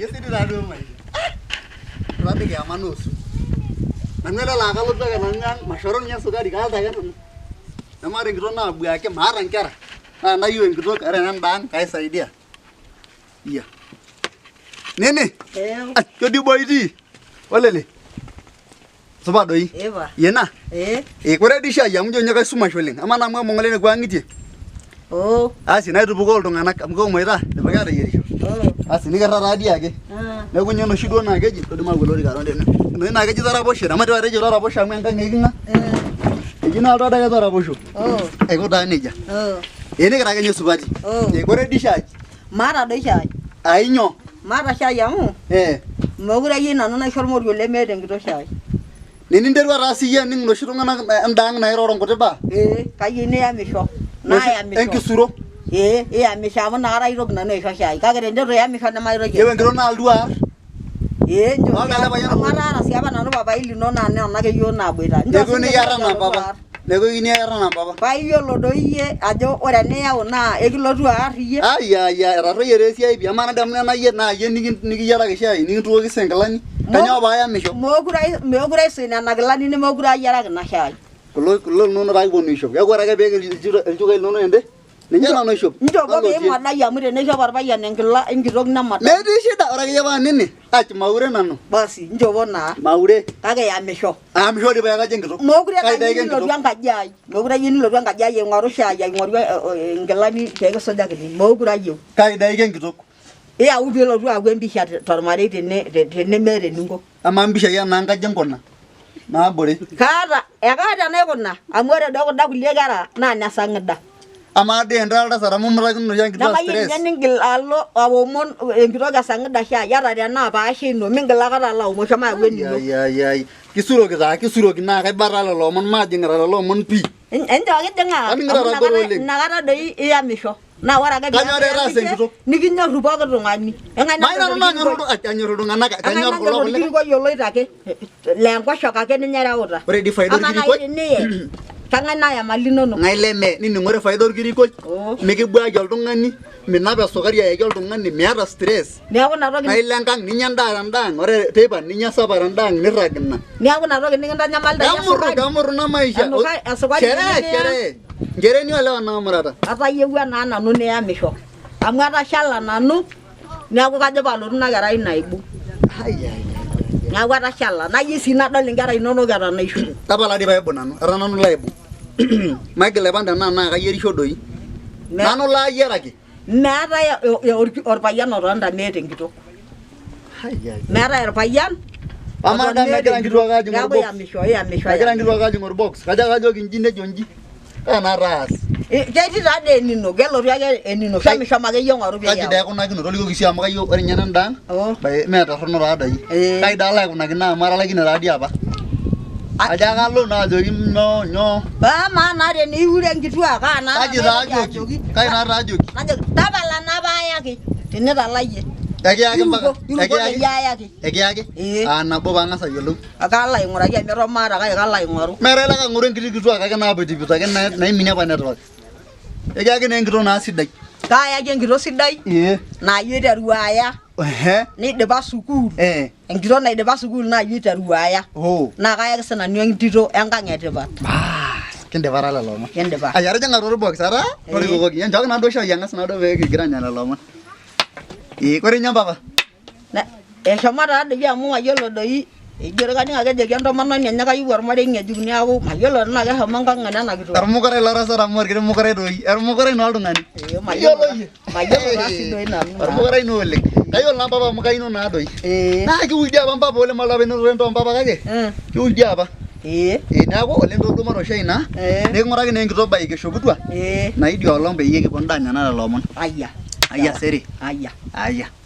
Kesidai taduo maisha. Ore kiama naa osu. Nanu ele laa kalotu ake nanu ang' maishoru ninye esukari kaalta ake nanu. Nemaata enkitok naabuaki maata nkera. Naa tenayieu enkitok ore ena enda ang' kaisaidia. Iya. Nene. Eh, Jodi boo itii. Olele. Supa doi. Eva. Yena. Eh. Eh, kore dii shai amu ijo ninye kaisumash oleng. Amaa naa amu emong'ole nekua ang'itie. Oh. Asi naitupukoo iltung'anak amu keomoita idipaki aateyierisho. Oh. Asi nikirra taa dii ake. Ah. Neeku ninye enoshi duo naa keji todima aaku olorika aton tene. Enoshi naa keji taraposhe amu ajo atejo taraposho amu enkang eking'a. Eh. Eji naa oltau ake taraposho. Oh. Aiko taa nejia. Oh. Ee nikira ake ninye supati. Oh. Ee kore dii shai. Maata doi shai. Ai nyoo? Maata shai amu Eh. mekure ayieu nanu naisho ormoruo lemeeta enkitok shai. Nininterua taa siyie aning iloshi tung'anak enda ang' nairoro nkuti baa. Ee, kayieu niyamisho. Nayamisho. Enkisuro. Ee, iyamisho amu inakata aitoki nanu aisho shai. Kake tenitu iyamisho nemaitoki. Iyiolo enkitok nalotu aar. Ee, nchoo. Dolta ele payian Amu ataara sii apa nanu papai lino naa nena ake yiok naaboita. Nchoo Neeku sinche nikiarra alotu naa papa. aar. Neeku nikiarra naa papa. Paa iyiolo doi iyie ajo ore eniyau naa ekilotu aar iyie. Ai ai ai etarruoyie taa esiai pii. Amaa nadamu nena iyie naa iyie nikiyiaraki shai nikintukoki sii nkilani. Kanyoo paayamisho? Meekure aisuj nena kilani nemeekure ayiaraki ina shai. Kulo kulo linonok taa kiponu aishop. Keeku ore ake piik ilchukai linonok ende ninye nanu aishop. Nchopo pee Nalotie. imodai amu teneishop orpayian enkila enkitok nemodai. Metii shida ore akeyie paa nini. Ach maure nanu. Basi nchopo naa. Maure. Kake iyamisho. Aamisho dii pae kajo enkitok. Mookure Kai dai ayieu nilotu enkitok. enkaji ai. Mookure ayieu nilotu enkaji ai aing'oru shai aing'oru inkilani pee kisujakini. Mookure ayieu. Kai dai enkitok. Iyau piilotu aaku empisha tormarei tene tenemeeta eninko. Amaa mpishai enaa nkaji inkuna naabore. Kaata, ekaata enaikuna amu ore doi kunda kulie kera naa ine sang'ida. Amaa dii entaa oltasat amu imutakinono oshi enkituak Nemayieu stress. ninye ningil alo aomon enkitok e sang'ida shai ata tenaa paasha ino mingil aikata alo aomon shomo yau enino. Ai ai ai kisuroki taa kisuroki naa kaiba taa lelo omon maajing'ita lelo omon pii. Enchoo kijing'aa Kaning'ito amu atagoro oleng. inakata doi iyamisho. Naa ore ake Kanyor peeku etaasa iyamishe enkitok. nikinyorru pooki tung'ani. Eng'ae Mayieu nanyor nanu nanyor orkirikoi? anyor iltung'anak Eng'ae kanyor nanyor kulo kulikae. orkirikoi oloito ake laa enkoshoke ake ninye ereuta. Ore dii faida Amaa naaji orkirikoi teniye keng'ae naya mali inonok? ng'ae leme nining ore faida orkirikoi Oh. mikibuaki oltung'ani minap esukari ayaki oltung'ani miata stress Neeku ina toki naa ilo enkang ninya endaa tendaa ang ore teipa ninya sapa tendaa ang nirrag ina neeku ina toki nikintanyamalita iyie kemurru esukari. kemurru ina maisha Esukari sherehe nimiya. sherehe nchereni olewa naamurata Atayiewua naa nanu niyamisho amu atashala nanu neeku kajo paalotu ina kerai ino aibung. Neeku atashala nayieu sii nadol inkera inonok eton aishu. Tapala dii paibung nanu etaa nanu laibung maigil aipang tenaa naa kayierisho doi nanu laayiaraki. Meetae orpayian otonita meeta enkitok. Meetae orpayian. Amaa daa megira nkituak aajing Neeku orbox. iyamisho, iyamisho. Megira nkituak aajing orbox. Kajo kajoki inji nejo inji. Kaa naata aas. Ketii taa dii enino, kelotu ake enino. Shomishomo akeyie ng'oru pee Kaji iyau. daa aikunakino tolikoki sii amu kayieu ore ninye nenda ang Oh. bae mee torrono taa doi. Eh. Kai daa alo aikunakino amu atalaikine taa dii apa. Ajo ake alo naa ajoki nyoo nyoo. Amaa naa teniure nkituak kaa naa Kaji taa ajoki? Kai naa taa ajoki? Najoki tapala naa paayaki tinitalayie. Ekiyaki mpaka. Iruko Ekiyaki. peyie ayaki. Ekiyaki? Ee. Ah nabo paang'as ayiolou. Kalo aing'uraki amu eton maata kake kalo aing'oru. Meeta ilo ake aing'oru enkiti kituak ake naapetipito ake naiminie apa network. Ekiyaki naa enkitok naa sidai. Kaayaki enkitok sidai Ee. naa iyie oiteru aya Ehe. neidipa sukuul. Eh. Enkitok naidipa sukuul naa iyie oiteru aya. Oh. Naa kayaki sinanu entito enkang etipat. Baas, kindipa taa lelo omon. Kindipa. Ai atijing'a atua orbox ata torikokoki. Enchooki naa duo shai ang'as naa duo pee kigira aanya lelo omon. Ee kore ninye mpapa. Eshomo taa doi amu mayiolo doi ijo kaning ake ejoki entomononi enye kayieu ormarei ng'ejuk neeku mayiolo tenaa keshomo enkang enena kitok. Ormukurai ilo tasat amu orkiti mukurai doi. Ormukurai naa oltung'ani. Ee mayiolo Iyiolo iyie. mayiolo taa sii doi nanu naa. Ormukurai naa oleng. Kayiolo naa mpapa amu kaino naa doi. Ee. Naa kiudi apa mpapa oleng malo apa enoto entoo mpapa kake kiudi apa. Ee. Ee neeku oleng toduo mara shai naa. Ee. Niking'uraki naa enkitok baiki eshokutua. Ee. Naa idia olong peyie kiponu daa anya lelo omon. Ayia. Ayia sere. Ayia. Ayia.